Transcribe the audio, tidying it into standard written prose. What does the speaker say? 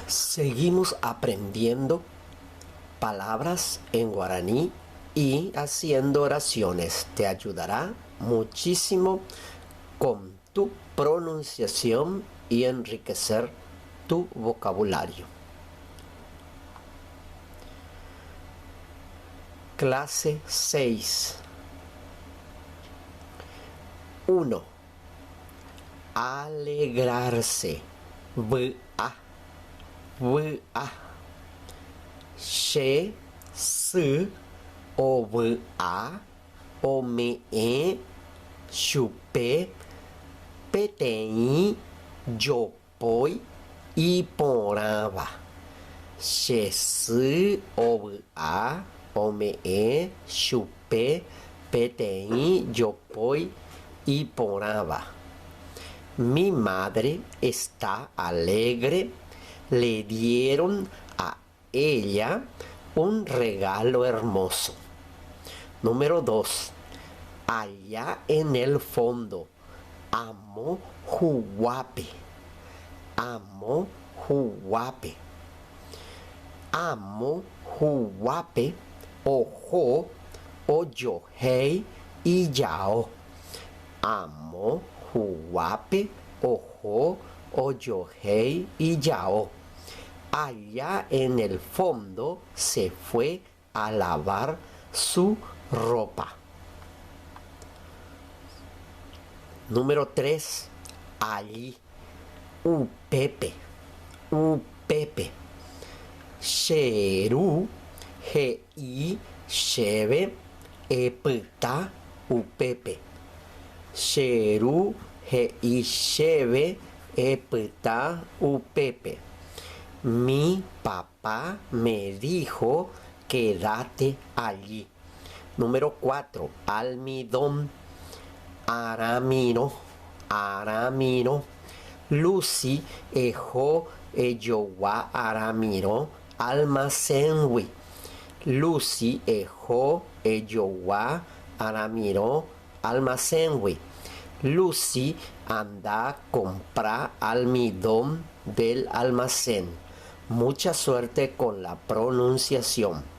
Seguimos aprendiendo palabras en guaraní y haciendo oraciones. Te ayudará muchísimo con tu pronunciación y enriquecer tu vocabulario. Clase 6. 1. Alegrarse. Vy'a. Vy'a. Che sy ovy'a ome'ẽ chupe peteĩ jopói iporãva. Che sy ovy'a ome'ẽ chupe peteĩ jopói iporãva. Mi madre está alegre, le dieron a ella un regalo hermoso. Número dos, Allá en el fondo, amo huguápe, amo huguápe, amo huguápe oho ojohéi ijao, amo huguápe oho ojohéi ijao. Allá en el fondo se fue a lavar su ropa. Número 3. Allí. Upépe. Upépe. Che ru he'i chéve epyta upépe. Che ru he'i chéve epyta upépe. Mi papá me dijo quédate allí. Número 4. Almidón. Aramirõ. Aramirõ. Lucy eho ejogua aramirõ almacén-gui. Lucy eho ejogua aramirõ almacén-gui. Lucy anda compra almidón del almacén. Mucha suerte con la pronunciación.